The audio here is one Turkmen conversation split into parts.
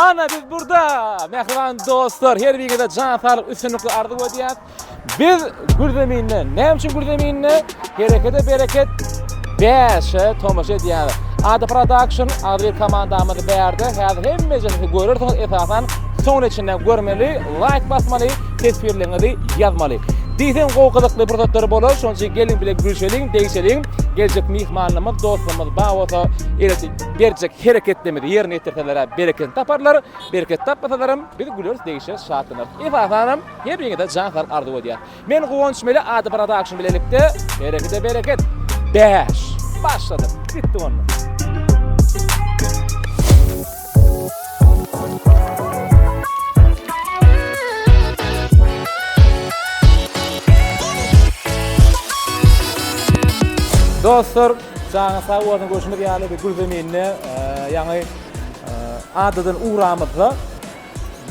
Ana biz burda! Mähriban dostlar, her biriňize jan saglyk, üstünlikli arzuw edýäs. Biz Gürzeminde, näme üçin Gürzeminde? Herekete bereket bäşe tomaşa edýäris. Ada Production agzybir komandamyz bärde. Häzir hemmejesi görersiňiz, esasan soňuna içinde görmeli, laýk basmaly, teswirleriňizi ýazmaly. Diýseň gowy gyzykly pursatlar bolar. Şonuň üçin geliň bile gülşeliň, degşeliň. Geljek myhmanlarymyz, dostlarymyz bar bolsa, elbetde berjek hereketlerimizi ýerine ýetirseler bereketini taparlar. Bereket tapmasalaram biz güleris, degişeris, şatlanarys. Esasanam her biriňize jan saglyk arzuw edýäs. Men Guwanç Mele Ady Production bilelikde Herekete bereket 5 başladyk. Gitdik onda. Dostlar, janyňyz sag bolsun, görşümiz ýaly bir gülzeminde, ýaňy adadan ugramyzda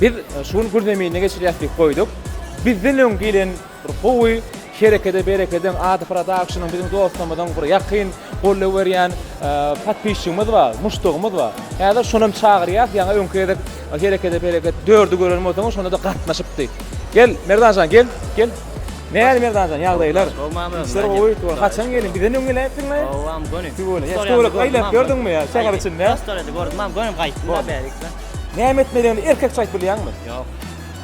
biz şu gün gülzeminde geçirýäs diýip goýduk. Bizden öň gelen bir gowy herekede berekediň Ady Productionyň biziň dostumyzyň bir ýakyn goldaw berýän podpisçigimiz bar, muşdagymyz bar. Häzir şonam çagyrýas, ýaňy öňki gezek herekede bereket dördi gören bolsaňyz şonda-da gatnaşypdy. Gel Merdanjan gel, gel. Nähili Merdanjan ýagdaýlar? Işler gowy, haçan geldiň? Bizden öň geläýipsiňmi? Howam göni. Tüweleme. Ýa töwerek aýlap gördüňmi ýa şäher içinde? Restoranda gördüm, mam göni gaýtdym da bärik. Näme etmelidigini erkekçe aýdyp bilýäňmi? Ýok.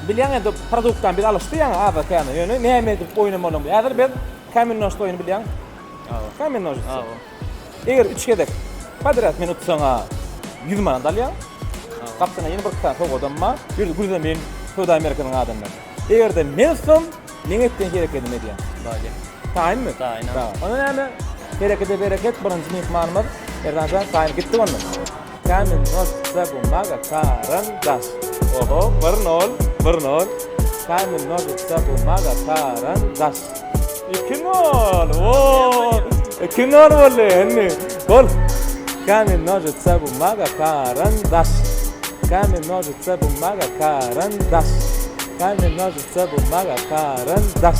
Bilýäň indi produktdan biz alyşdy ýaňy azda kände. Ýöne näme edip oýnamalyny häzir biz kamen nožit oýny bilýäň. Hawa. Kamen nožit. Hawa. Eger 3 gezek podrýad men utsaň-a 100 manat alýaň. Gapdalynda ýene bir sany sowgadam bar. Ýürdi Gülzemin söwda merkeziniň adyndan. Eger-de men utsam, meň etýän herekedimi edýäň. Bolýar. Taýynmy? Taýyn. Onda näme? Herekede bereket birinji myhmanymyz Merdanjan taýyn gitdik onda. Kamen nožitsa bumaga karandaş. Oho, bir nol, bir nol. Kamen nožitsa bumaga karandaş. Iki nol. Oo, iki nol boldy indi. Bol. Kamen nožitsa bumaga karandaş. Kamen nožitsa bumaga karandaş. Kamen nožitsa bumaga karandaş.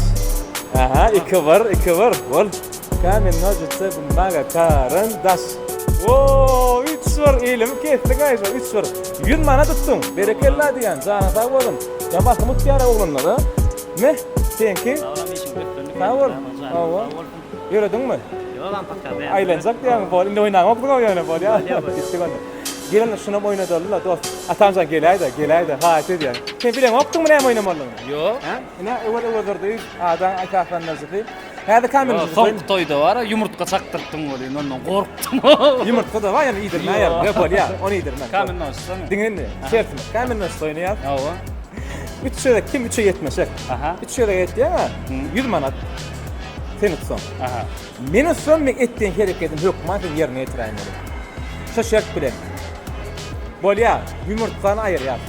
Aha, 2-1, 2-1. Bol. Kamen nožitsa bumaga karandaş. Oo, 3-1 elimi kesdiň aý şu 3-1. 100 manat tutduň. Berekella diýen. Janyň sag bolsun. Ýa basym utýar oglanlar, a? Me, seňki. Sag işiň üstünlik. Sag bol. Hawa. Ýörediňmi? Ýok, am paka. Aýlanjak diýýäňmi? Bol, indi oýnaňokdyň ýöne bolýa. Gitdik onda. Gelin şunam oýnadaly-la dost. Atamjan geläý-de, geläý-de, haýyş edýän. Sen bileňokdyňmy näme oýnamalydygyny? Ýok. Hä? Ine, Öwez Öwezdurdyýew, adaň esaslandyryjysy. Häzir kamera Soňky toýda bar, ýumurtga çakdyrtdyň welin, ondan gorkdum. Ýumurtga-da bar, ýöne iýdirmäýär. Ýok, bolýar, ony iýdirmän. Kamen nožitsamy? Diňe indi, şertimiz. Kamen nožitsa oýnaýas. Hawa. Üç gezek kim üçe ýetmeşek. Aha. Üç gezek ýetýäň-ä, 100 manat sen utsaň. Aha. Men utsam, men etdiğin hereketimi hökman sen ýerine ýetiräýmeli. Şu şert bilen. Bolýar, ýumurtgany aýyrýar.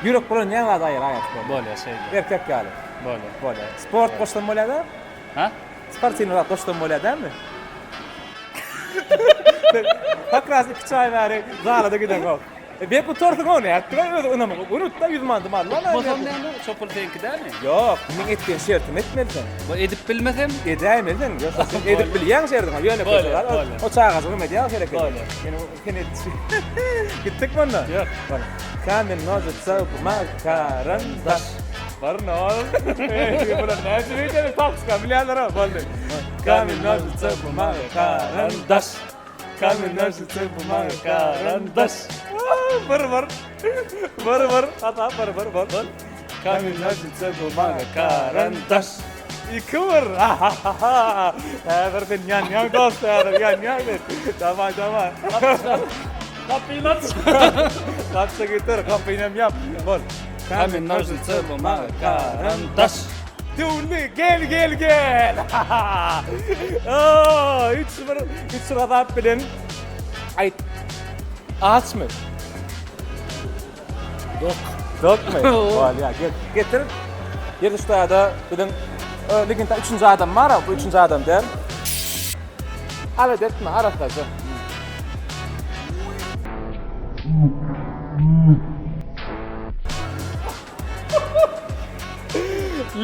Ýürek bolan näme zady aýyraýar? Bolýar şeýle. Erkek ýaly. Bolýar. Bolýar. Sport goşsam bolýar da? Ha? Sportiwny zat goşsam bolýar dälmi? Kak raz iki çaý bäri zala-da gideňok. E, bek gutarsyň ony, nätdiň öz ynamyňy? Unut-da 100 manady mal. Tutmasam näme? Şo pul seňki dälmi? Ýok, meň etdiğim şertimi etmeli sen. Bu edip bilmesem? Edäýmeli sen. Ýok, sen edip bilýäň şertiňi. Ýöne Bolýar, bolýar. O çagajygym edýär hereketi. Bolýar. Ýöne sen et. Gitdik onda. Ýok. Kamen nožitsa bumaga karandaş. Bir nol. Bular näçe beýdeli taktika bilýärler boldy. Kamen nožitsa bumaga karandaş. Kamen nožitsa bumaga karandaş. Bir bir. Bir bir. Hata bir bir bol. Kamen nožitsa bumaga karandaş. Iki bir. Häzir sen ýanýaň dost, häzir ýanýaň sen. Daway, daway. Gapyny aç. Gapça getir, gapyny hem ýap. Bol. Kamen nožitsa bumaga karandaş. Döwli, gel, gel, gel. Aa, üç bir, üç bir azap bilen. Aýt. Açmy? Dok. Dokmy? Bolýar, gel. Getir. Ýer düşdäde biziň legenda üçünji adam bar, bu üçünji adam däl. Alada etme, arassaja.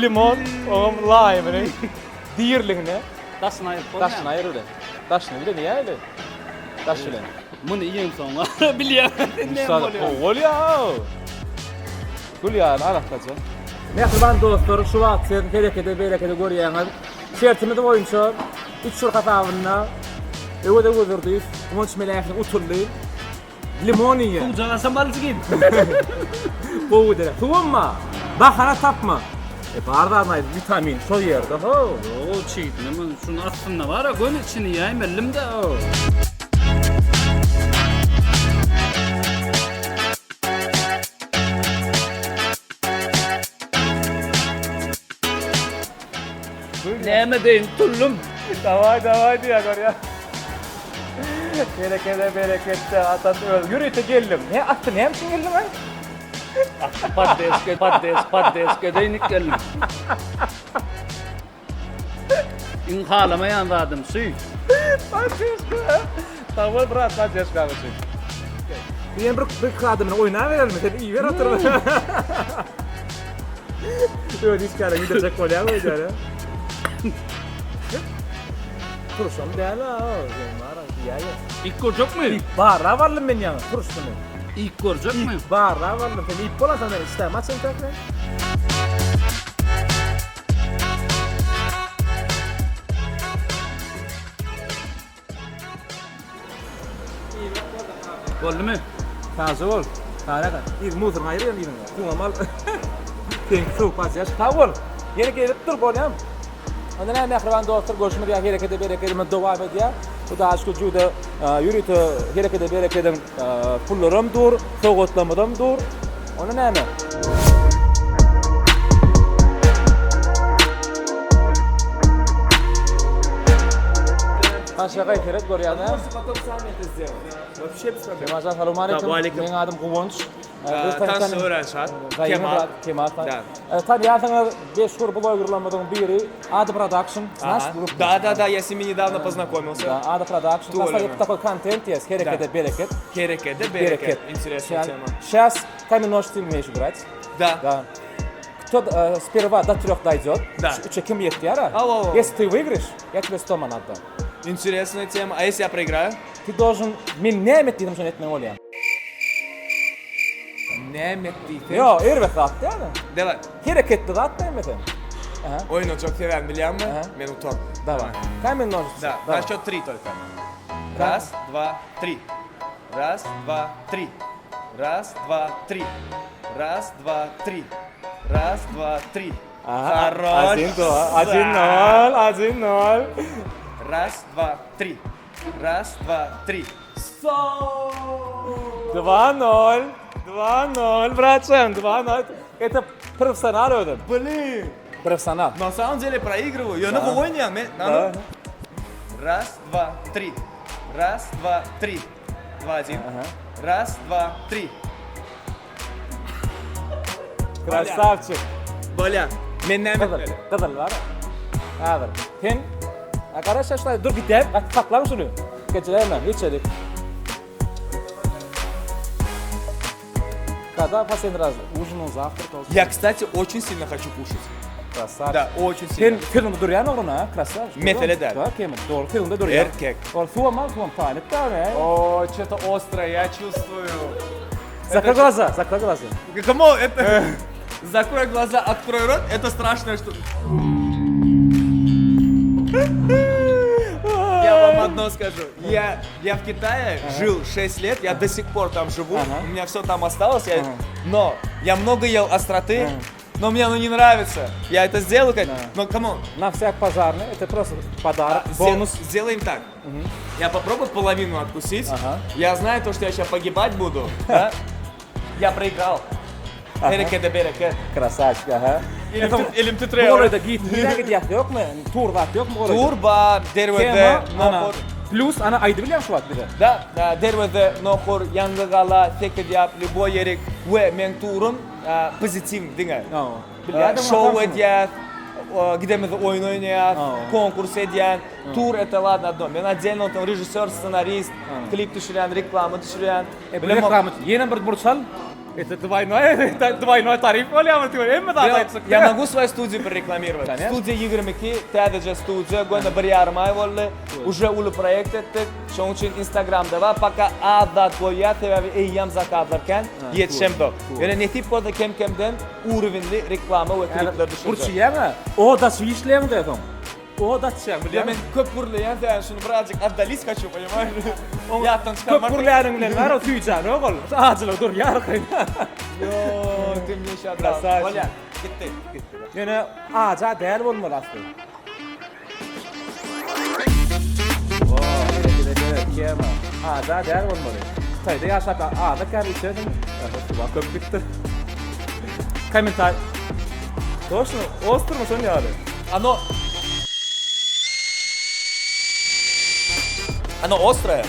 Limon, oňam laýmyny dirligine. Daşyny aýyryp bolmaýar. Daşyny aýyr bilen. Daşyny bilen iýäýeli. Daş bilen. Muny iýeňsoň bilýän sen näme bolýar. Bolýar. Gül ýaly arassaja. Mähriban dostlar, şu wagt siz herekede berekede görýäňiz. Şertimiz boýunça 3 ýyl hasabynda Öwez Öwezdurdyýew Guwanç Meläýew utuldy. Limon iýýär. Suwjak alsam alyjy gel. Gowy dere. Suwam bar. Bahana tapma. E bar zadyny aýt, witamin şol ýerde ho. Ýok, çigitme men şuny aslynda bar-a, göni içini iýäýmelim-dä. Näme deýin, tullum. Daway daway diýýär görýär. Berekede bereketde atasy öz. Ýörite geldim. Ne asly näme üçin geldiň aý? Poddeşke, poddeş, poddeşke deýnik geldim. Iň halamaýan zadym şu. Poddeşka. Sag bol brat poddeşka üçin. Diýen bir bir kadymyny oýnaberelmi? Sen iýiber otur. Öz işgäre gidirjek bolýar öýdýär. Turşam däl ha, sen bar diýäýe. Iýip görjekmi? Iýip barlap aldym men ýaňy turşuny. Iýip görjekmi? Iýip barlap aldym. Sen iýip bolansoň men işdäm açyň tak men. Boldumy? Sagja bol. Sara Ir muzuny aýyr ýa ýeriňe. Suwam al. Seňki suw paçaş. Sag bol. Ýene gelip dur bolýam. Onda näme mähriban dostlar görşümiz ýaly herekede berekedimiz dowam edýär. Bu da aşky juda ýörite herekede berekediň pullaram dur, sowgatlarymyzam dur. Onda näme? Paşa seret görýän hä? Потом сами это сделать. Вообще без проблем. Kemajan salam aleyküm. Wa aleyküm. Meň adym Guwanç. Tanşyp öwren şat. Kemal. Kemal. Kemal. Da. Tanýarsyňyz meşhur blogerlarymyzyň biri Ady Production. Znaş grup. Да, да, да, я с ними недавно познакомился. Да, Ady Production. Tuweleme. Такой такой контент есть. Herekete bereket. Керекеде Bereket. берекет. Интересная тема. Сейчас камень ножницы умеешь играть. Да. Да. Кто э, сперва до трех дойдет, Да. Üçe kim ýetýär? Ау, ау, ау. Если ты выиграешь, я тебе 100 manat dam. Интересная тема. А если я проиграю? Ты должен men näme et diýdim şony etmeli bolýar. Näme diýseň. Ýo, erbet zat däl. Давай. Hereketli zat däl sen. Aha. Oýny çok seven bilýänmi? Aha. Men utar. Давай. Камень ножницы. Да, Давай. на счет три только. Раз, два, три. Раз, два, три. Раз, два, три. Раз, два, три. Раз, два, три. Aha, Хорош. Один, два, один, ноль, один, ноль. Раз, два, три. Раз, два, три. Два, ноль. Два, ноль, братжан, два, ноль. Это professional ödüm. Блин! Professional. На самом деле проигрываю. Я на войне, мен- Да. а ну. Раз, два, три. Раз, два, три. Два, один. Раз, два, три. Красавчик. Bolýa. Men näme Gyzyl, etmeli? gyzyl bar. Häzir. Sen A garaş şaşlay dur gidip gaty saklaň şuny. Geçiräýme, geçelik. Когда последний раз ужинал, завтракал? Я, кстати, очень сильно хочу кушать. Красавчик. Да, очень Sen сильно. filmde durýan oglun ha, krasavçik. Mesele däl. Da, kemin. Dogry filmde durýan. Erkek. Ol suwam al, suwam taýynyp da, ne? О, что-то острое, я чувствую. Закрой глаза, закрой глаза. Кому это? Закрой глаза, открой рот, это страшное что. Я вам одно скажу. Я, я в Китае жил 6 лет, я до сих пор там живу, Ага. у меня все там осталось, я- Ага. но я много ел остроты, Ага. но мне оно не нравится. Я это сделаю, как, Да. но come on, На всяк пожарный, это просто подарок, А, бонус. Сдел- Сделаем так. Я попробую половину откусить. Ага. Я знаю то, что я сейчас погибать буду. да? Я проиграл. Herekete bereket. Красавчик, aha. Elim Bu titriyor. orada git, nirä gidýär ýokmy? Tur zat ýokmy orada? Turba, Derweze, Tema, ana, Nohur. Plus ana aýdy bilýän şu wagt bize. Da, da, Derweze, Nohur, Ýanlygala, Sekizyap, любой ýerik we meň turum a, pozitiw diňe. No. A, Şow edýär, gidemiz oýun oýnaýar, Aa. konkurs edýän. Tur это ладно одно. Men отдельно там rejissýor, ssenarist, klip düşürýän, reklama düşürýän. E, bu reklama ýene bir burç al. Это dwaýnoý, dwaýnoý tarif bolýar bu hemme zat aýtjak. Я могу свою studiýu proreklamirovat. Studiýa 22, täzeje studiýa, göni bir ýarym aý boldy. Уже uly proýekt etdik. Şonuň üçin Instagramda bar, paka az zat goýýar, sebäbi eýýäm zakazlar kän, ýetişemzok. Ýöne nesip bolsa kem-kemden urowenli reklama we klipler düşürjek. Burç iýýäň-ä? Od açyp işleýäň-dä soň. Od açýaň, Ýa bilýäňmi? men köp gürleýän sebäbi şuny birazjyk otdalit haçu, poнимаешь? Ýatdan Köp çykarmak. gürläniň bilen bar, o süýjänok ol. Ajylyk durýar arkaýyn. Ýo, ty mnie şa Krasavчик. Bolýar, gitdi. Ýöne aja däl bolmaly asly. O, gerek, gerek, kema. Aja däl bolmaly. Hytaýda ýaşap aza kän içersiň. Suwa köp gitdi. Kommentariý. Toşno, ostrmy şon ýaly. Оно Оно острое.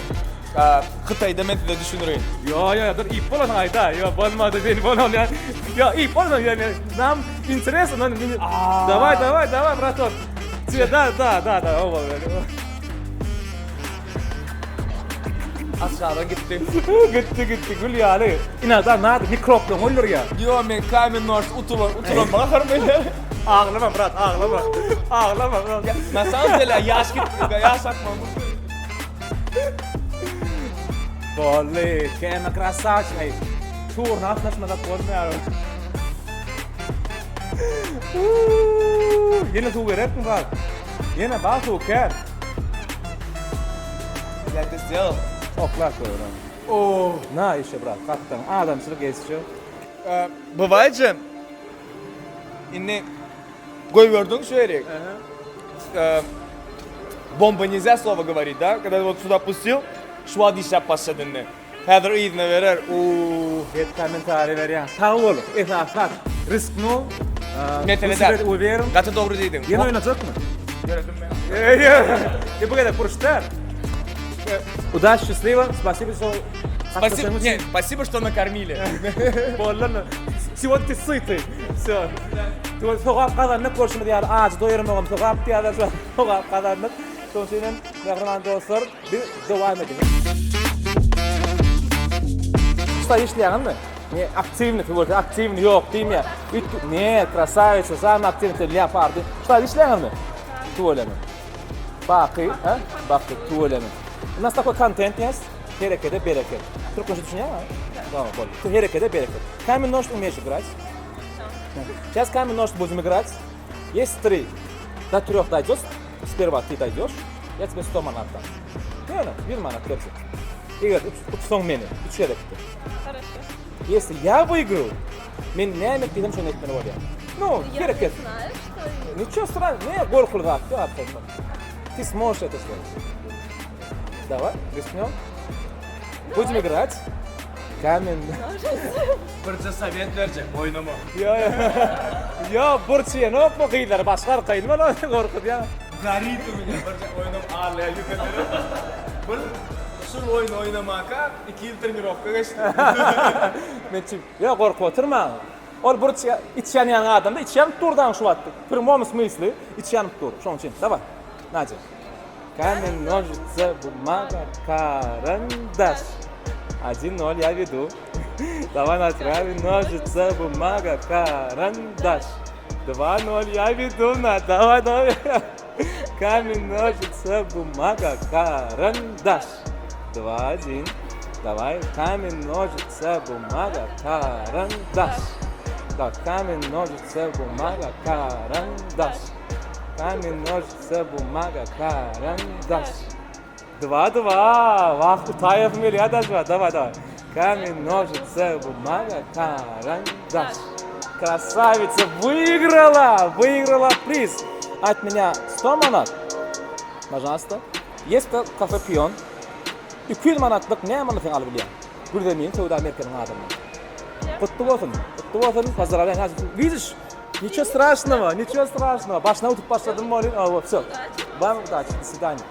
А, Hytaýda men size düşündireýin. Ýo, ýo, dur iýip bolasyň aýda. Ýo, bolmady, men bolan ýa. Ýo, iýip bolasyň ýa. Nam interesno, Давай, давай, давай, братан. Тебе, да, да, да, да, oba. Aşağıdan gitdi. Gitdi, gitdi, gül ýaly. Inada nady mikroplaryň öldürýär. Ýo, men kamen noş utulan, utulan bakarım öyle. Aglama brat, aglama. Aglama brat. Na samom dele ýaş gitdi, ýaş akmam. Boldy, kema krasavçik. Aý, turna atlaşmasak bolmaýar. Ýene suw gerekmi brat? Ýene bar suw kän. Я это сделал. Oklar koýulan. Oh. Na işe brat, gatdan adamçylyk esişi. Бывает же, indi goýberdiň şu ýerik. Bomba нельзя слово говорить, да? Когда вот сюда пустил, şu wagt işläp başlady indi. Häzir yzyna berer. Uuu. Het kommentariý berýän. Sag bol. Esasy zat risknu. Mesele däl. Uwerin. Gaty dogry diýdiň. Ýene oýnajakmy? Ýöredim men. Ýe, bu gezek burç däl. Удачи, счастливо. Спасибо, что Спасибо, не, спасибо, что накормили. Boldy. Сегодня ты сытый. Все. Sogap gazandyk görşümiz ýaly ajy doýurmagam sogap diýýärler. Sogap gazandyk. Şonuň üçin hem mähriban dostlar, biz dowam ediň. Usta işleýäňizmi? Ne, aktiwny, tüweleme, aktiwny ýok diýmeýär. Üýtge, ne, krasavitsa, samый aktiwny leopardy. Usta işleýäňizmi? Tüweleme. Baky, ha? Baky, tüweleme. U nas такой kontent есть. Herekede bereket. Türkmençe düşünýäňmi? Tamam, boldy. Herekede bereket. Камень, нож умеешь играть? Сейчас камень, нож будем играть. Есть три. До трех дойдешь. Сперва ты дойдешь. Я тебе 100 manat dam. Ýöne, 100 manat berjek. Eger utsaň meni, üç gezekdi. Хорошо. Если я выиграю, men näme et diýsem şony etmeli bolýar. Ну, Я hereket. не знаю, что Ничего страшного, не, gorkuly zat ýok arkaýyn. Ты сможешь это сделать. Давай, рискнем. Будем играть. Камень. Birje sowet berjek, oýnama. Ýo, ýo. Ýo, burç iýenokmy gyzlar, başga arkaýyn bol, gorkuzýar. Горит у меня birje oýnam alýar ýüpekleri. Bir şul oýny oýnamaka 2 ýyl trenirovka geçdi. Men çi, ýo gorkup oturma. Ol burç iç ýanýan adamda iç ýanyp dur daň şu wagt. Prямом смысле iç ýanyp dur. Şonuň üçin, давай. Надя. Камень, ножницы, бумага, карандаш. 1-0, я веду. Давай, Надя, камень, ножницы, бумага, карандаш. 2-0, я веду, на, давай, давай. Камень, ножницы, бумага, карандаш. 2-1. Давай, камень, ножницы, бумага, карандаш. Так, камень, ножницы, бумага, карандаш. Камень, ножницы, бумага, карандаш. 2-2. Wah, utaýasym gelýär daşma. Давай, давай. Камень, ножницы, бумага, карандаш. Красавица выиграла! Выиграла приз. От меня 100 manat. Пожалуйста. Есть кафе Пион. 200 manatlyk näme alsaň alyp bilýäň. Gürzemin söwda merkeziniň adyndan. Gutly bolsun. Gutly bolsun. Поздравляю. Видишь? Ничего страшного, ничего страшного. Başyna utup başladym molin. А, вот, все. Вам удачи. До свидания.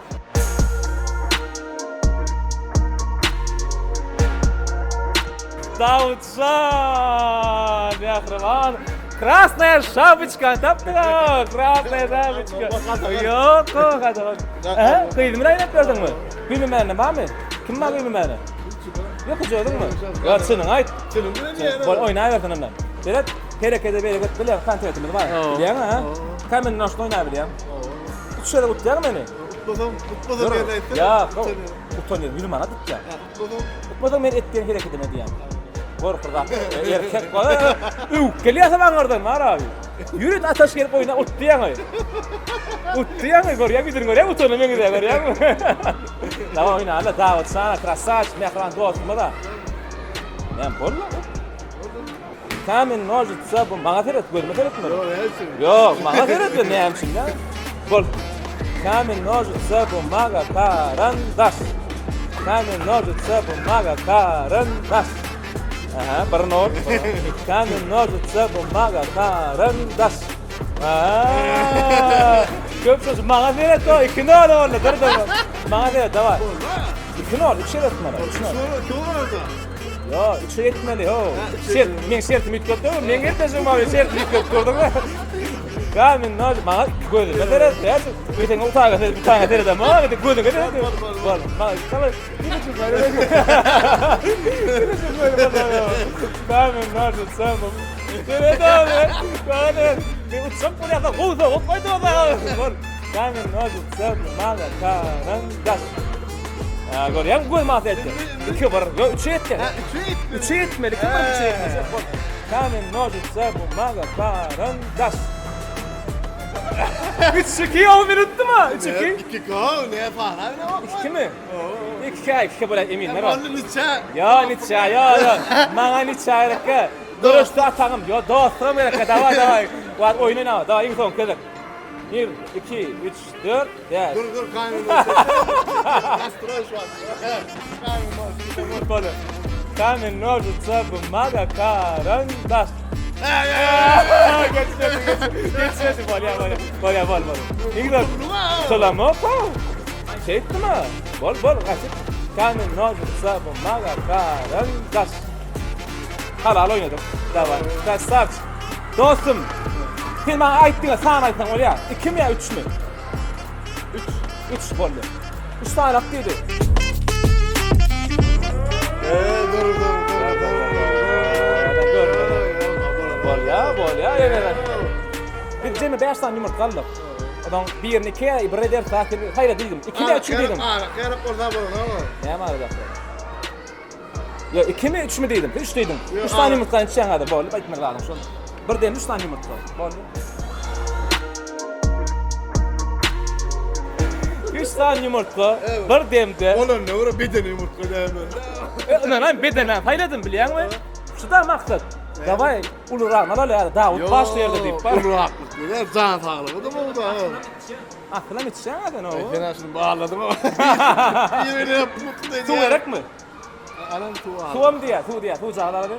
Dawutjan, mähriban. Красная шапочка, tapdyk. Красная шапочка. Ýok, hadi. Hä? Gyzymy aýlap berdiňmi? Güýmemäne barmy? Kim bar güýmemäne? Ýok, özüňmi? Ýa çynyňy aýt. Çynym bilen diýýän. Bol oýnabersin ondan. Seret, herekede bereket bilen kontentimiz bar. Bilýäňmi, ha? Kamen noşda oýnabilýäň. Üç gezek utýaň meni. Utmasam, utmasam ýerine aýtsana. Ýa, utanýan, 100 manat utýaň. Utmasam. Utmasam men etýän hereketime diýýän. Gorkur zat. Erkek bol. Öwüp gelýärsiň aňyrdan, bar abi. Ýürit ataş gelip oýna utdyaňy. Utdyaňy görýäň ýüzüni görýäň utany meňzeýär görýäňmi? Dawa oýnala Dawut sana krasaç mähriban dostumyza. Näme boldy? Kamen nožitsa bu maňa seret gözüme seretme. Ýok, näme üçin? Ýok, maňa seret näme üçin näme? Bol. Kamen nožitsa bumaga karandaş. Kamen nožitsa bumaga karandaş. Aha, bir nol. Kamen nožitsa bumaga karandaş. Aha. Köp söz maňa seret o 2 nol boldy. Dur dur. Maňa seret daway. 2 nol, 3 etmeli. 3 nol. Kim orada? Yo, 3 etmeli ho. Şert, men şertimi üýtgetdim. Men gepleşim abi, şertimi üýtgetip gördüňmi? Kamen nož maňa gözüme seret. Öýteni utaga seret, bir tane seret ama gözüňe seret. Bol. Maňa çaly. Kamen nožitsa bu. Seret abi. Kamen. Men uçsam bolýar, gowsa, goýdy bolsa. Kamen nožitsa bumaga karandaş. Ha, görýäň göz maňa etdi. 2 1, ýok 3 etdi. Ha, 3 etdi. 3 etmeli, kim bir 3 etmese. Kamen nožitsa bumaga karandaş. 3 2 o minutdy mı? 3 2. 2 go, ne para ne bak. 2 mi? 2 2 2 bolýar eminler. Boldy niçe? Ýa niçe, ýa ýa. Maňa niçe gerekkä? Duruşda ataňym, ýo dostum gerekkä. Daway daway. Wagt oýun oýnawa. Daway iň soňky gezek. 1 2 3 4 5. Dur dur kamen Nastroý şu an. Kamen nožitsa. Boldy. Kamen nožitsa bumaga karandaş. Geçmedi, geçmedi. Bolýar, bolýar. Bolýar, bol, bol. Iň soň. Salamok, Şeýtdimi? Bol, bol, gaçyp. Kamen nožitsa bumaga karandaş. Halal oýnadyk. Daway. Krasavçik. Dostum, sen maňa aýt diňe san aýtsaň bolýar. 2 mi ýa 3 mi? 3. 3 boldy. 3 sanak diýdi. Eee dur dur dur dur. Bolýar, bolýar. Ýene. Biz jemi 5 sany ýumurtga aldyk. Odan birini 2 bir eder saat haýra diýdim. 2 de 3 diýdim. Ara, gerek bolsa bolar. Näme arada? Ýa 2 mi 3 mi diýdim? 3 diýdim. 3 sany ýumurtga içýän adam boldy, aýtmak lazym şol. Bir dem 3 sany ýumurtga. Boldy. 3 sany ýumurtga bir demde. Bolan ne ora bedeni ýumurtga dämi? Ynanam bedene saýladym bilýäňmi? Şu da maksat. Daway uluragyny alaly ýa Dawut baş ýerde diýip bar. Uluraklyk diýýär, jan saglygy da bu da. Asylam içýäň sen o. Sen şunu bağladım ama. Ýene mutlu Suw gerekmi? Alan suw al. Suwam diýýär, suw diýýär, suw çagalaly.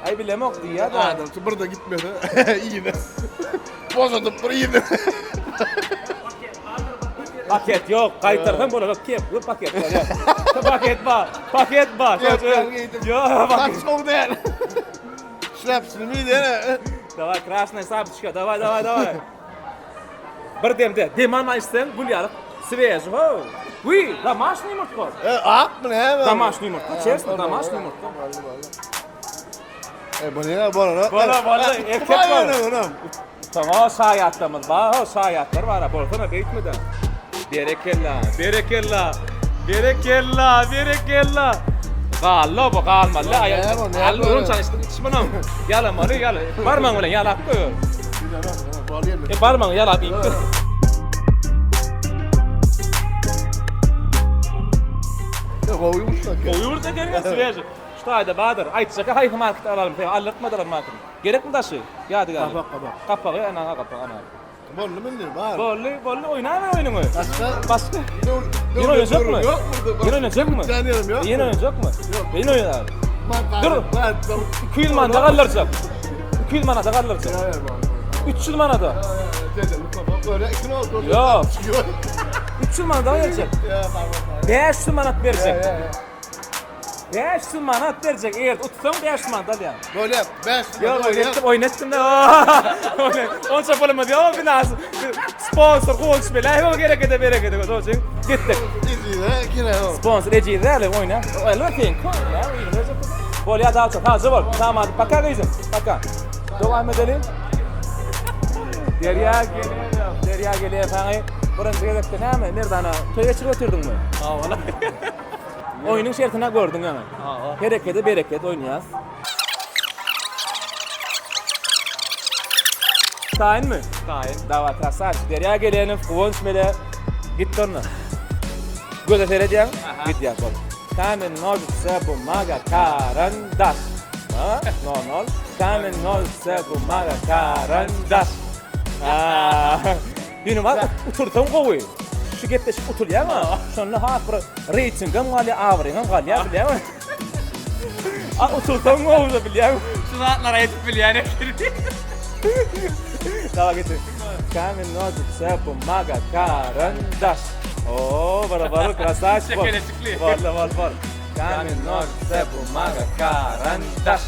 Aý bilemok diýýär da. Adam şu bir de gitmese ýene. Bozadyp bir ýene. Paket ýok, gaýtarsaň bolar, kep, bu paket bolýar. Paket bar, paket bar. Ýok, paket. Saç gowy däl. Şläpsini mi diýene. Daway, krasная сапочка, давай, давай, давай. Bir demde, dem alma içseň, gül ýaly sveži, ho. Uy, домашний ýumurtga. E, ak mı näme? Домашний ýumurtga, честно, домашний ýumurtga. E, bu näme bolar? Bolar, bolar, erkek bolar. Tamam, şaýatlarymyz bar, ho, şaýatlar bar, bolsana beýtme-de. Berekella, berekella, berekella, berekella. Gallo bu galmaly. Näme o, näme Al, o? onu çalıştım, içme onu. Ýalamaly, ýala. Barmaň bilen ýalap goý. E barmaň ýalap iýip dur. Gowy ýumurtga. Gowy ýumurtga gelýär, sveži. Şu taýda Badyr, aýtjak haýsy marketde alalım, sen aldyrtmadylar marketi. Gerekmi daşy? Ýadygar. Kapak, kapak. Kapagy, ana kapak, ana. Boldy mindi, bar. Boldy, boldy, oýnaber oýnuňy. Başga? Başga. Ýene oýnajakmy? Ýok burada. Ýene oýnajakmy? Jan ýerim ýok. Ýene oýnajakmy? Ýok. Ýene oýnar. Dur. 200 manata galdyrjak. 200 manata galdyrjak. 300 manata. Ýok. 300 manata berjek. 500 manat berjek. 500 manat berjek. Eger utsaň 500 manat alýaň. Bolýar. 500 Ýok, manat bolýar. etdim, oýun etdim de. Onça pulumyz ýok, binasy. Sponsor Guwanç Bele, ýok gerekede berekede şoň üçin gitdik. Ejiz, he, kine o. Sponsor ejiz däl, oýna. Elbetde seň ya, Bolýar, dawça, sagja bol. Tamam, paka gyzym, paka. Dowam edeli. Derýa gelýär, Derýa gelýär saňa. Birinji gezekde näme, Merdana, toý geçirip otyrdyňmy? Hawa. Oýnuň şertini gördüň ýaňy. Hawa. Herekede bereket oýnaýas. Taýynmy? Taýyn. Dawa krasavçik. Derýa Gelenow, Guwanç Mele. Gitdi onda. Göze seredýäň, gidýär bol. Kamen nožitsa bumaga karandaş. Ha? No nol. Kamen nožitsa bumaga karandaş. Ha. Ýöne bar utursaň gowy. Şu gepleşik utulýar-a. Şonda has bir reýtingem galýar, abraýyňam galýar bilýäňmi? A utursaň gowy bilýäňmi? Şu zatlary aýdyp bilýän ekeni. Dawa geçin. Kamen nožitsa bumaga karandaş. Oo, barabar krasavçik. Çekeleşikli. Bol, bol, bol. Kamen nožitsa bumaga karandaş.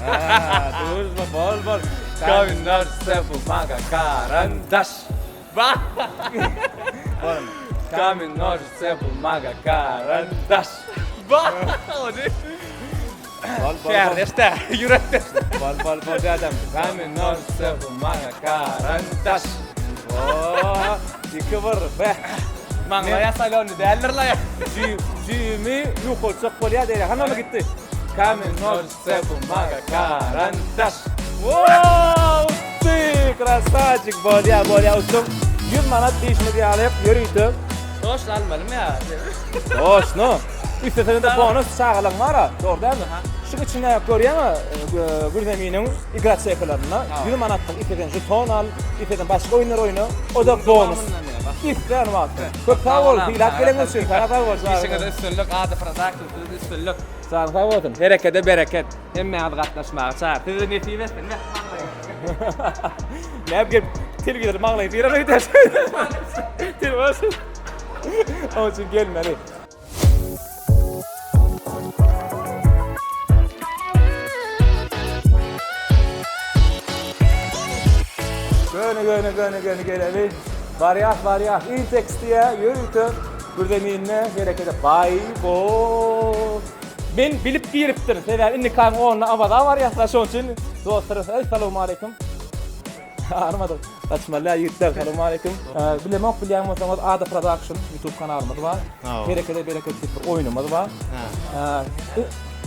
Ha, dur, bol, bol. Kamen nožitsa bumaga karandaş. Ba. Bol. Kamen nožitsa bumaga karandaş. Ba. O ne? Bol, bol, bol. Kärdeş-de, ýürekdeş. Bol, bol, bol adam. Kamen nožitsa bumaga karandaş. Oo, 2-1. Beh. Maňlaýa salony däldir la. Jüýümi ýukaltjak bolýar diýýär. Hany onda gitdi. Kamen nožitsa bumaga karandaş. Wow, utdy! Krasavçik bolýar, bolýar utdum. 100 manat diýişimiz ýaly ýörite. Toş almalymy ýa? Toşno. Üstesine-de bonus çagalaň bar-a, dogry dälmi? Şu içinde görýäňmi, Gürzeminiň igraçekalarynda 100 manatlyk islesen žeton al, islesen başga oýunlar oýna, o-da bonus. Islän wagtyň. Köp sag bol, sylap geleniň üçin. Saňa sag bol. Işiňizde üstünlik, Ada Production size üstünlik. Janyň sag bolsun. Herekede bereket. Hemmäňiz gatnaşmaga çagyr. Size nesip etsin. Näme gelip telewizor maňlaýy syran öýdäş. Telewizor. Onuň üçin gelmeli. Göni göni göni göni geleli. Barýas barýas. Intex diýä ýörite gürzeminde herekete baý bo. Men bilip giripdirin. Sebäbi indi kan onuna Awaza barýaslar şoň üçin. Dostlar, essalawmaleýkum. Armadyk. Gaçmaly ýigitler, salowmaleýkim. Bilemok bilýän bolsaňyz Ada Production YouTube kanalymyz bar. Herekede bereket diýip bir oýnumyz bar.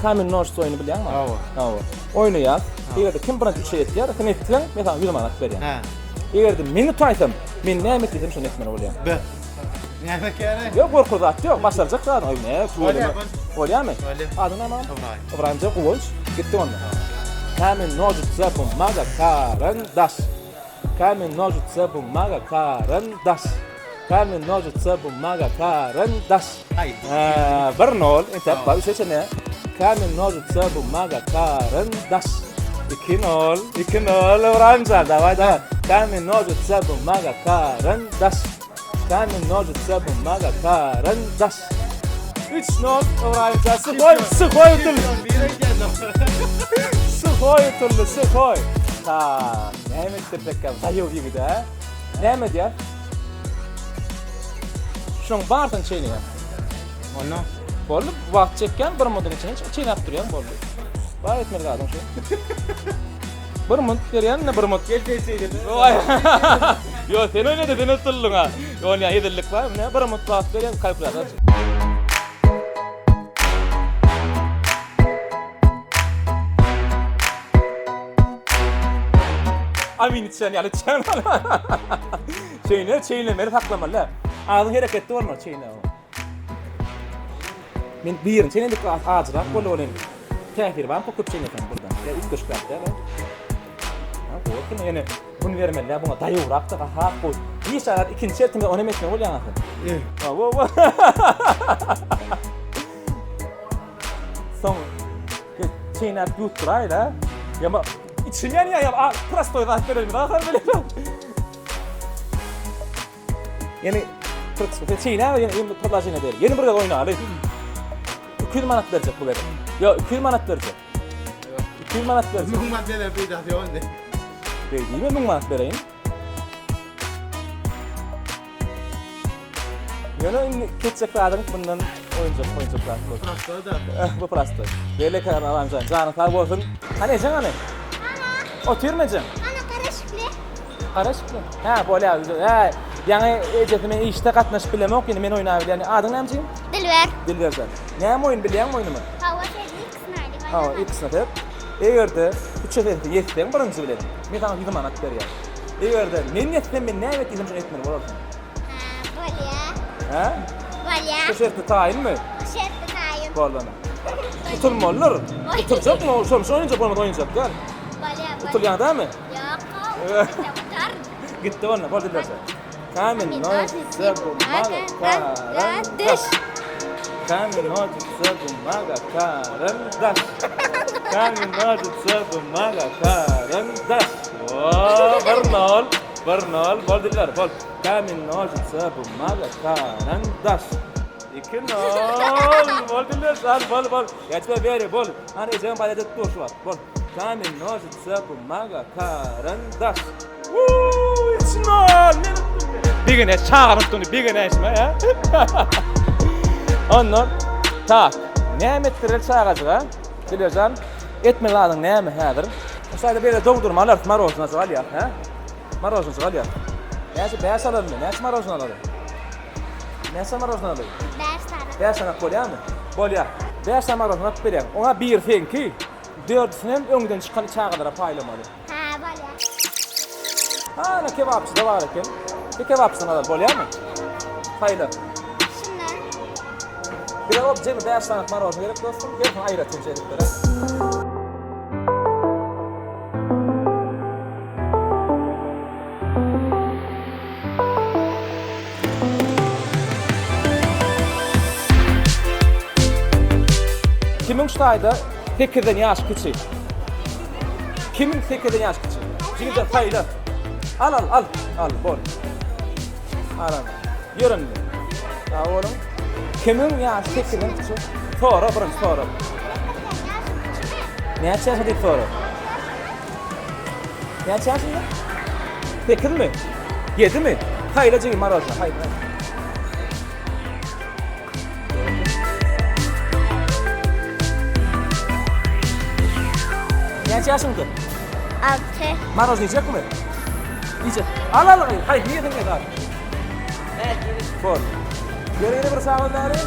Kamen nožits oýny bilýäňmi? Hawa. Hawa. Oýnaýas. Eger-de kim birinji üçe ýetýär, sen etseň, men saňa 100 manat berýän. Eger-de men utaýsam, men näme et diýsem şony etmeli bolýan. Be. Näme ekeni? Ýok, gorkuly zat ýok. Başarjak zadyň. Näme? Bolýar. Bolýarmy? Bolýar. Adyň näme? Ybraýym. Ybraýymjan Guwanç. Gitdi onda. Kamen nožitsa bumaga karandaş. Kamen nožitsa bumaga karandaş. Kamen nožitsa bumaga karandaş. Aý. Bir nol. Entäk bar üçe çenli. Kamen nožitsa bumaga karandaş. 2-0. 2-0 Ybraýymjan. Daway daway. Kamen nožitsa bumaga karandaş. Kamen nožitsa bumaga karandaş. 3-0 Ybraýymjan. Suhoý, suhoý utuldy. Suhoý utuldy, suhoý. Ta, näme etdirsekkä daýaw ýigit a? Näme edýär? Şuň barsyny çeýneýär. Onda Boldy, wagt çekýän bir mundyň içine çeýnäp durýan boldy. Bar etmeli zadyň şu. Bir munt berýän, ine bir munt. Gel sen şeýle. Ýok, sen oýnada, sen utuldyň ha. Ýok, hezillik bar. Ine bir munt wagt berýän kalkulýator. Amin içen ýaly içen. Çeýne, çeýnemeli saklamaly. Agzyň hereketli bolmaly çeýne. Men birini çeýnedik ajyrak boldy ol indi. Täsiri barmy köp çeýneseň buradan? Ýa üýtgeşik zat däl. Ha, gowy eken. Ýöne gün bermeli däl buňa daýawrak da has gowy. Hiç zat ikinji şertinde ony hem etmeli bolýaň asyl. Hawa. Soň çeýnäp ýutduraý-da. Ýa içim ýanýar ýa prostoý zat berelim zat bilen. Ýene 40 çeýnäp ýene bir predloženiýe ber. Ýene bir gezek oýnaly. 200 manat berjek bu gezek. Ýok, 200 manat berjek. 200 manat berjek. 1000 manat berip peýdasy ýok indi. Beý diýme 1000 manat bereýin. Ýöne indi ketjek zadyň bundan oýunjak oýunjak zat bu. Prostoý da. Bu prostoý. Beýle Alamjan, janyň sag bolsun. Hany ejeň hany? Ana. Otyrmy ejeň? Ana garaşykly. Garaşykly. Hä, bolýar. Hä, ýaňy ejesi men işde gatnaşyp bilemok, ýöne men oýnap bilýän. Adyň näme jigim? Dilber. Dilberjan. Näme oýun bilýäňmi oýnumy? Hawa, sen ikisini aýdyp Hawa, ikisini aýdyp. Eger-de üçe sesi ýetseň birinji bilen, men saňa 100 manat berýän. Eger-de men ýetsem, men näme et diýsem şony etmeli bolarsyň. Hä, bolýar. Hä? Bolýar. Şu şertde taýynmy? Bu şertde taýyn. Boldy onda. Utulmalydyr. Uturjakmy? Şol şol oýunjak bolmasa oýunjak däl. Bolýar, bolýar. Utulýaň dälmi? Ýok, utar. Gitdi onda, boldy Dilberjan. Kamin nožnice bumaga karandaş. Kamin nožnice bumaga karandaş. Kamin nožnice bumaga karandaş. Oo, bir nol, bir nol, bol Dilber, bol. Kamin nožnice bumaga karandaş. İki nol, bol Dilber, bol, bol. Geçme beri, bol. Hany ejeň baýat edip dur şu wagt, bol. Kamin nožnice bumaga karandaş. Wuuu, üç nol, men utdum. Bigine çagany utduny, bigine eşme, he? Ondan, tak, näme etdireli çagajyga? Dilberjan, etmeli zadyň näme häzir? Şu taýda beýle doňdurma alarys, marojnaçyk alýas, he? Marojnaçyk alýas. Näçe, bäş alalymy? Näçe marojna alaly? Näçe marojna alaly? Bäş sany. Bäş sany bolýarmy? Bolýar. Bäş sany marojna alyp berýän. Oňa biri seňki, dördüsinem öňden çykan çagalara paýlamaly. Hä, bolýar. Ana kebapçyda bar eken. Bir kebapçydan alaly, bolýarmy? Saýla. Şundan. Bize op jemi 5 sany marojna gerek dostum. Hersini aýratyn edip berer. Kimiň şu taýda 8-den ýaş kiçi? Kimiň 8-den ýaş kiçi? Jigide saýla. Al al al. Al bol. Al al. Ýör indi. Sag boluň. Kimiň ýaşy 8-den kiçi? Sora birinji sora. Näçe ýaşa diýip sora. Näçe ýaşynda? Sekizmi? Ýedimi? Saýla jigim marojna, haýsy? Näçe ýaşyňda? 6. Marojna iýjekmi? Iýjek. Al al, haýsy iýesiň gelýär al. Bol. Ýere ýene bir sagat bäri.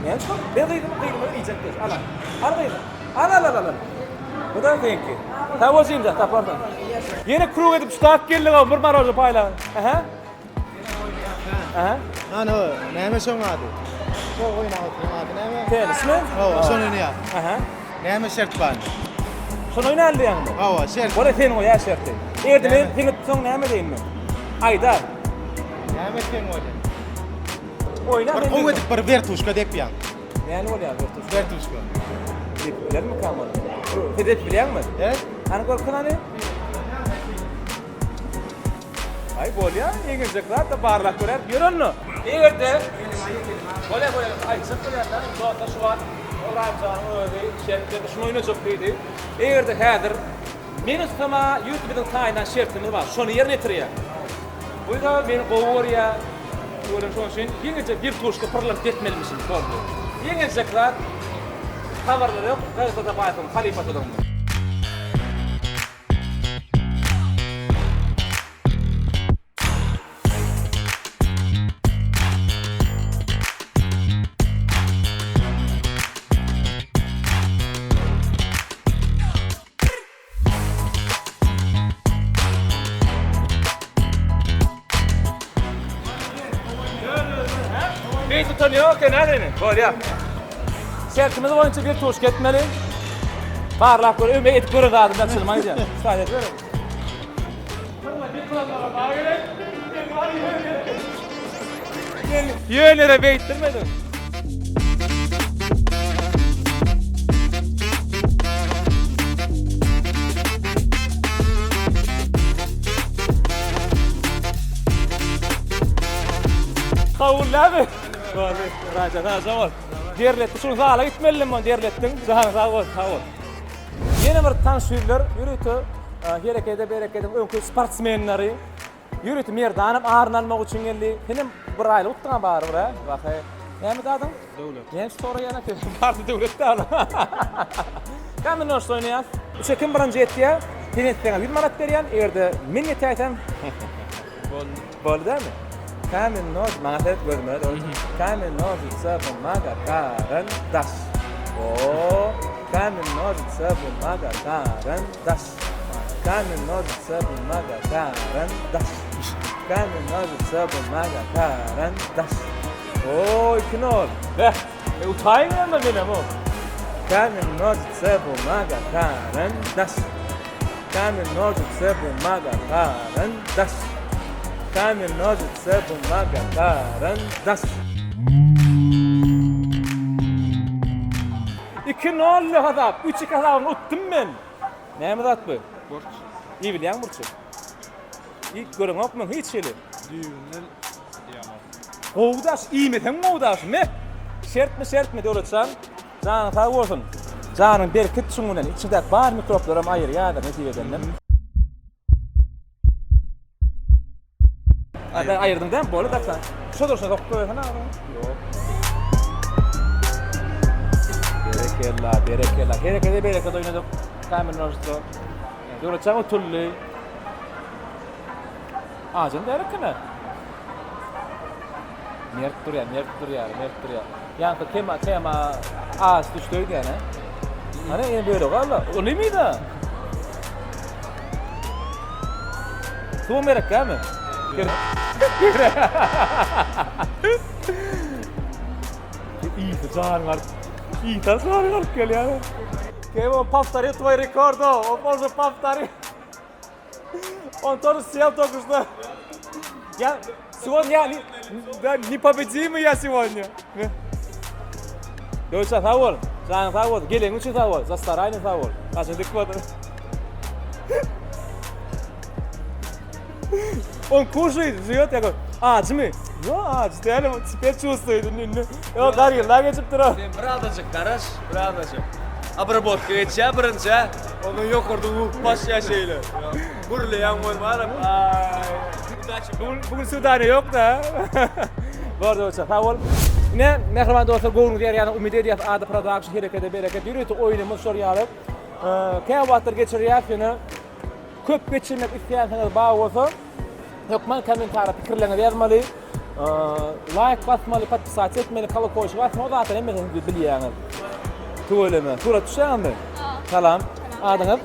Näme üçin? Ber gyzymy, gyzymy iýjek diýip. Al. Al gyzym. Al al al al. Bu da seňki. Sag bol jigimjan, taparsyň. Ýene krug edip ştat geldik bir marožna paýlan. Aha. Aha. Ana, näme şoň ady? Şo oýnap oturan ady näme? Tennismi? Hawa, şony oýnaýar. Aha. Näme şert bar? Şony oýnaly diýýäňmi? Hawa, şert. Bora sen goýar şerti. Eger-de men seni tutsaň näme diýin men? Aýda. Näme etseň bolýar? Oýna. Bir gowy edip bir wertuşka depýäň. Näme bolýar wertuşka? Wertuşka. Dep bilermi ony? Sen dep bilýäňmi? He? Hany görkez hany? Aý bolýar, ýeňiljek zat da barlap görer. Ýör onda. Eger-de bolýar bolýar, aýtjak bolýarlar. Dostlar şu wagt Ybraýymjanyň özi şert berdi, şuny oýnajak diýdi. Eger-de häzir men ussama ýurt biziň taýynlan şertimiz bar, şony ýerine ýetirýär. Bu-da meni gowy görýär. Öwrem şonuň üçin ýeňiljek bir tuşka pyrlanyp depmelimişim boldy. Ýeňiljek zat habarlary ýok, Gaýgy Saparbaýewiň halypasydygyny. Beýt utan ýok eken ha seniň. Bolýar. Şertimiz boýunça bir tuşka etmeli. Barlap gör, öme edip gören zadyny açylma aýdýan. Müsaade et. Ýöne beýtdirmedim. Şowly dälmi? Boldy. Raja, raja bol. Derletdi. Şuny zala gitmelidim ony derletdiň. Janyň sag bolsun, sag bol. Ýene bir tanyş ýüzler ýörite Herekede berekediň öňki sportsmenleri. Ýörite Merdanem aryny almak üçin geldi. Senem bir aýlyk utduň-a barybir, hä? Wah-eý. Näme adyň? Döwlet. Näme soraýan eken? Bardy Döwlet däl. Kamen noşda oýnaýas. Üçe kim birinji ýetýär? Sen ýetseň 100 manat berýän, eger-de men ýetäýsem Boldy. Boldy dälmi? Kamen nož, maňa seret gözüme dogry. Kamen nožitsa bumaga karan daş. O, kamen nožitsa bumaga karan daş. Kamen nožitsa bumaga karan daş. Kamen nožitsa bumaga karan daş. O, 2-0. Beh, e, utaýyň ýa menem o. Kamen nožitsa bumaga karan daş. Kamen nožitsa bumaga karan daş. Kamen nožitsa bumaga karan daş. 2-0 hasap. 3-2 hasabyny utdum men. Näme zat bu? Burç. Iý bilýäň burçy. Iý göreňokmy hiç hili? Düýbünden ýaman. Gowy daş, iýmeseň gowy daş. Me. Şertmi, şertmi Döwletjan? Janyň sag bolsun. Janyň berkit şuň bilen içiňdäki bar mikroplaram aýyrýadyr nesip edenden. A sen aýyrdyň dämi? Boldy da sen. Şo durşuna sokup goýbersene agzyňa. Ýok. Berekella, berekella. Herekede bereket oýnadyk. Kamil nožitsa. Döwletjan utuldy. Ajam däl ekeni. Mert durýar, mert durýar, mert durýar. Ýaňky tema, tema az düşdi öýdýän, he? Ana, ýene bölek alla. Ulymy-da? Suwam gerek dälmi? Gerek. Iýse janyň alyp, iýse janyň alyp gelýär. Kemo повтори твой рекорд, он может повторить. Он тоже съел только что. Я сегодня я не, да, непобедимый я сегодня. Döwletjan sag bol. Janyň sag bolsun. Geleniň üçin sag bol. За старание sag bol. Başyny dik bol. Он кушает, жует, я говорю, ajymy? Ýok, ajy däl, теперь чувствует. Ýok, gargynlar geçip dur. Sen birazajyk garaş, birazajyk. Obrabotka geçýär birinji, hä? Ondan ýokarda urup başlaýar şeýle. Gürleýän bolmaram. Aý. Udaçi. Bu gün swidaniýa ýok-da. Bor dostlar, sag bol. Ine, mähriban dostlar, göwnüňize ýaraýanyna umyt edýäs. Ada Production herekete bereket. Ýörite oýnumyz şol ýaly. Käwagtlar geçirýäs ýöne köp geçirmek isleýänsiňiz bar bolsa, Hökman kommentariýa pikirleriňizi ýazmaly. Laýk basmaly, podpisasiýa etmeli, kolokolçik basmaly, o zatlary hemmesini siz bilýäňiz. Tüweleme. Surat düşýäňizmi? Salam. Adyňyz?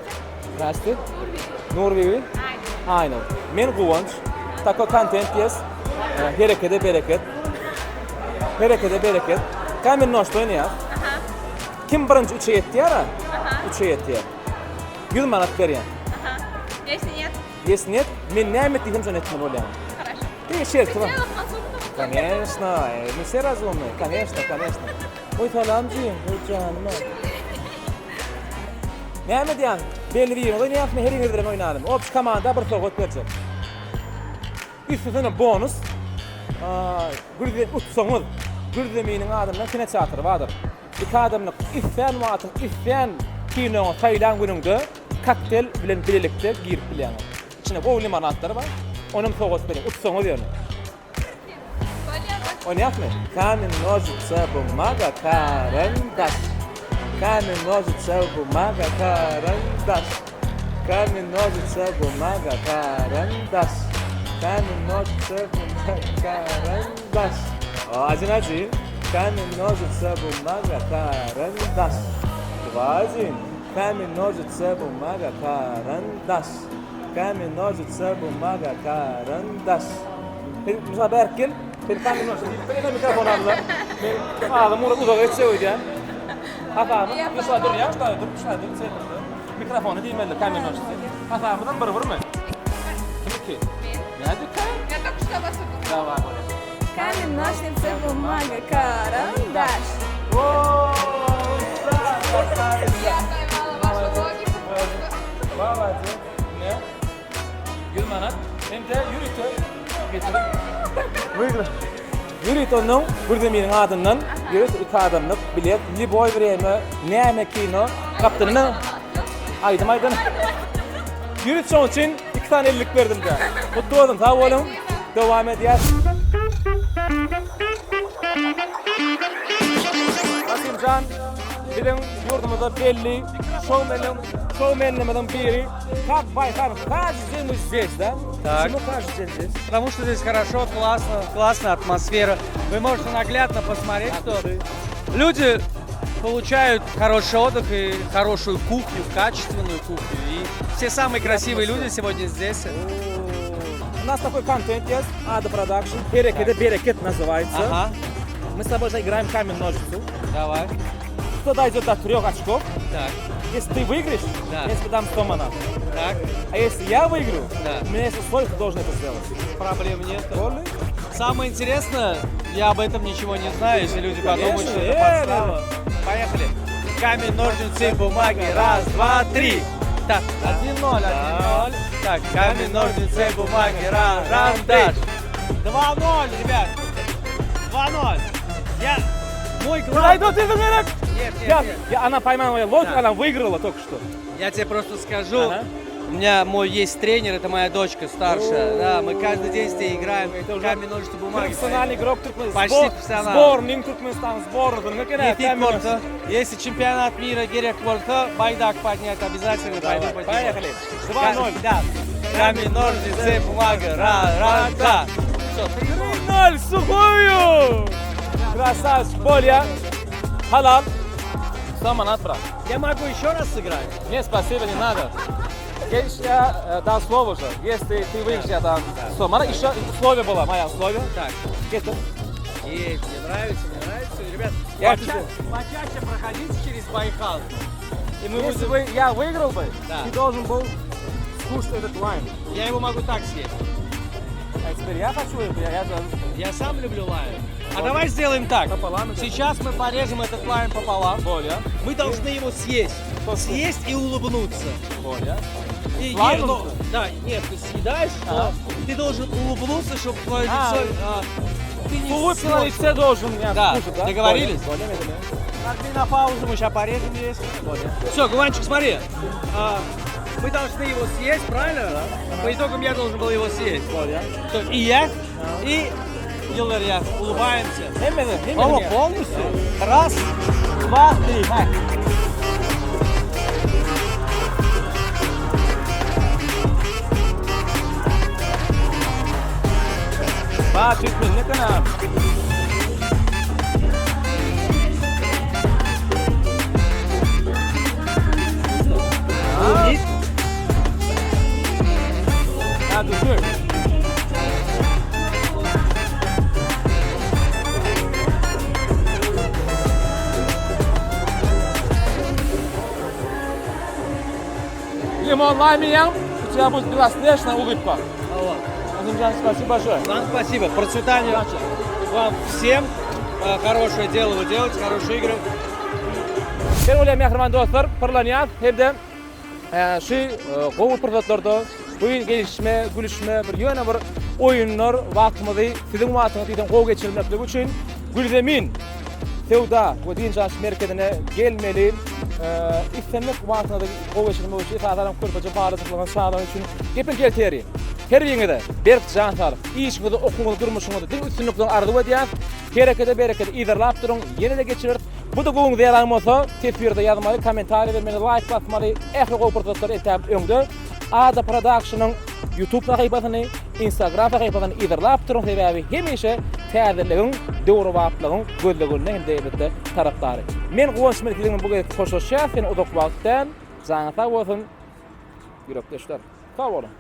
Zdrasti. Nurbibi. Aýnur. Men Guwanç. Takoý kontent diýes. Herekede bereket. Herekede bereket. Kamen noşda oýnaýas. Kim birinji üçe ýetýär-a? Üçe ýetýär. 100 manat berýän. Если нет? Если нет, men näme et diýsem şony etmeli bolýaň. Хорошо. Diňe şerti bar. Пределах разумного. Конечно, мы все разумные. Конечно, конечно. Oý salam jigim, oý janym. Näme diýýäň? Belli biriňiz oýnaýasmy, heriňiz bilen oýnalymy? Obşi komanda bir sowgat berjek. Üstesine bonus. Gürzi utsaňyz, Gürzeminiň adyndan kinoteatr bardyr. Iki adamlyk islän wagtyň, islän kinoňy saýlan günüňde kokteýl bilen bilelikde girip bilýäňiz. Içinde gowy limonadlar bar. Onam sowgat berýän. Utsaňyz ýöne. Oýnaýasmy? Kamen, nožitsa, bumaga, karandaş. Kamen, nožitsa, bumaga, karandaş. Kamen, nožitsa, bumaga, karandaş. Kamen, nožitsa, bumaga, karandaş. Ajyn ajy. Kamen, nožitsa, bumaga, karandaş. Dwa ajyn. Kamen, nožitsa, bumaga, karandaş. Kamen, nožitsa, bumaga, karandaş. Sen Musa bärik gel. Sen kamen, nožitsa diýip bir ýene mikrofon aldylar. Men agzym urup uzaga geçjek öýdýän. Hasamy Musa durýaň, şaý dur, şaý dur, sen dur. Mikrofony diýmeli, kamen, nožitsa. Hasabymyzam bir birmi? Kim iki? Men. Nädip iki? Я только что вас обыграла. Daway bolýar. Камень, ножницы, бумага, карандаш. Я поймала вашу логику просто. Молодец. Ne? 100 manat. Hem-de ýörite getirip. Выиграл. Ýörit onnoň Gürzeminiň adyndan ýörit iki adamlyk bilet lýuboý wremýa näme kino gapdalynda aýdym aýdan. Ýörit şoň üçin iki sany ellik berdim de. Gutly bolsun sag boluň. Dowam edýäs. Kasymjan biziň ýurdumyzda belli şoumeniň şoumenlerimiziň biri. Как Байхан, каждый день мы здесь, да? Так. Почему каждый день здесь? Потому что здесь хорошо, классно, классная атмосфера. Вы можете наглядно посмотреть, что люди получают хороший отдых и хорошую кухню, качественную кухню. И все самые красивые люди сегодня здесь. У нас такой контент есть, Ада Production, Berekede Bereket называется. Ага, Мы с тобой заиграем камень-ножницы. давай. Кто дойдет до трех очков, Так, если ты выиграешь, Да. я тебе дам 100 манат. так, А если я выиграю, Да. у меня есть условие, ты должен это сделать. проблем нет. Понял? Самое интересное, я об этом ничего не знаю, если люди подумают, Конечно, что это э, подстава. Поехали. Камень, ножницы, бумаги. Раз, два, три. Так, 1-0, 1-0. Так, камень, ножницы, бумаги. Раз, раз, даш. 2-0, ребят. 2-0. Я... Мой главный... Дойду ты выиграешь! Нет, нет, Я, нет. я, она поймала мою лодку, Да. она выиграла только что. Я тебе просто скажу, Ага. у меня мой есть тренер, это моя дочка старшая. Да, мы каждый день с ней играем. Это уже Камень, ножницы, бумаги. Профессиональный игрок Туркменистана. Почти Сбор- профессионал. Сборник Туркменистана, сборный. Нефит Порто. Если чемпионат мира Герек Порто, байдак поднять обязательно пойду подниму. Поехали. 2-0. Да. Камень, ножницы, бумага. Раз, раз, да. Все, 3-0, сухую! Красавчик, Боля. Halal. 100 manat, брат. Я могу еще раз сыграть? Не, спасибо, не надо. Конечно, я э, дал слово уже. Если ты выиграешь, я дам 100 манат. Еще условие было, мое условие. Так. Это Есть, мне нравится, мне нравится. Ребят, Я поча- тебе- почаще проходите через Байкал. И мы Если бы я выиграл бы, Да. ты должен был скушать этот лайм. Я его могу так съесть. А теперь я хочу это, я, я, Я сам люблю лайм. А давай сделаем так. Пополам это? Сейчас мы порежем этот лайм пополам. Боля. Мы должны его съесть. Съесть и улыбнуться. Боля. И, Лаймом не, ну, да, нет, ты съедаешь, но ты должен улыбнуться, чтобы твое А. лицо... а, ты не Улыбка на смог. лице должен меня Да. скушать, да? Договорились? Боля, Боля, медленно. Нажми на паузу, мы сейчас порежем здесь. Все, Гуванчик, смотри. А, мы должны его съесть, правильно? По итогам я должен был его съесть. Боля. То, и я, и Йылдыр, улыбаемся. Hemmeni, hemmeni. О, полностью? Раз, два, три. Май. Ba, Türkmen ne kadar? Улыбнись. Ha, düşür. Лимон лайм у тебя будет белоснежная улыбка. Вот. Азимжан, спасибо большое. Вам спасибо. Процветания вам всем. Э, Хорошее дело вы делаете, хорошие игры. Her bolýan mähriban dostlar, pyrlanýas hem-de e, şu e, gowy pursatlarda bu gelişme, gülüşme, bir ýöne bir oýunlar wagtymyzy siziň wagtyňyzy diýseň gowy geçirmeklik üçin Gülzemin söwda we dynç alyş merkezine gelmeli. E, islendik wagtyňyzy gowy geçirmek üçin esasan körpeje balajyklaryň çagalar üçin gepiň kelteri. Her biriňize berk jan saglyk, işiňizde, okuwyňyzda, durmuşyňyzda diňe üstünlikler arzuw edýäs. Herekete berekete yzarlap duruň, ýene-de geçireris. Bu da göwnüňize ýaran bolsa, teswirde ýazmaly, kommentariýa bermeli, laýk basmaly, ähli gowy pursatlar entäp öňde. Ada Productionyň YouTube sahypasyny, Instagram sahypasyny yzarlap duruň, sebäbi hemişe täzeligiň, döwrebaplygyň gözleginde hem-de elbetde tarapdary. Men Guwanç bilen siziň bilen bu gezek hoşlaşýas, ýene uzak wagt däl. Janyňyz sag bolsun, ýürekdeşler. Sag boluň.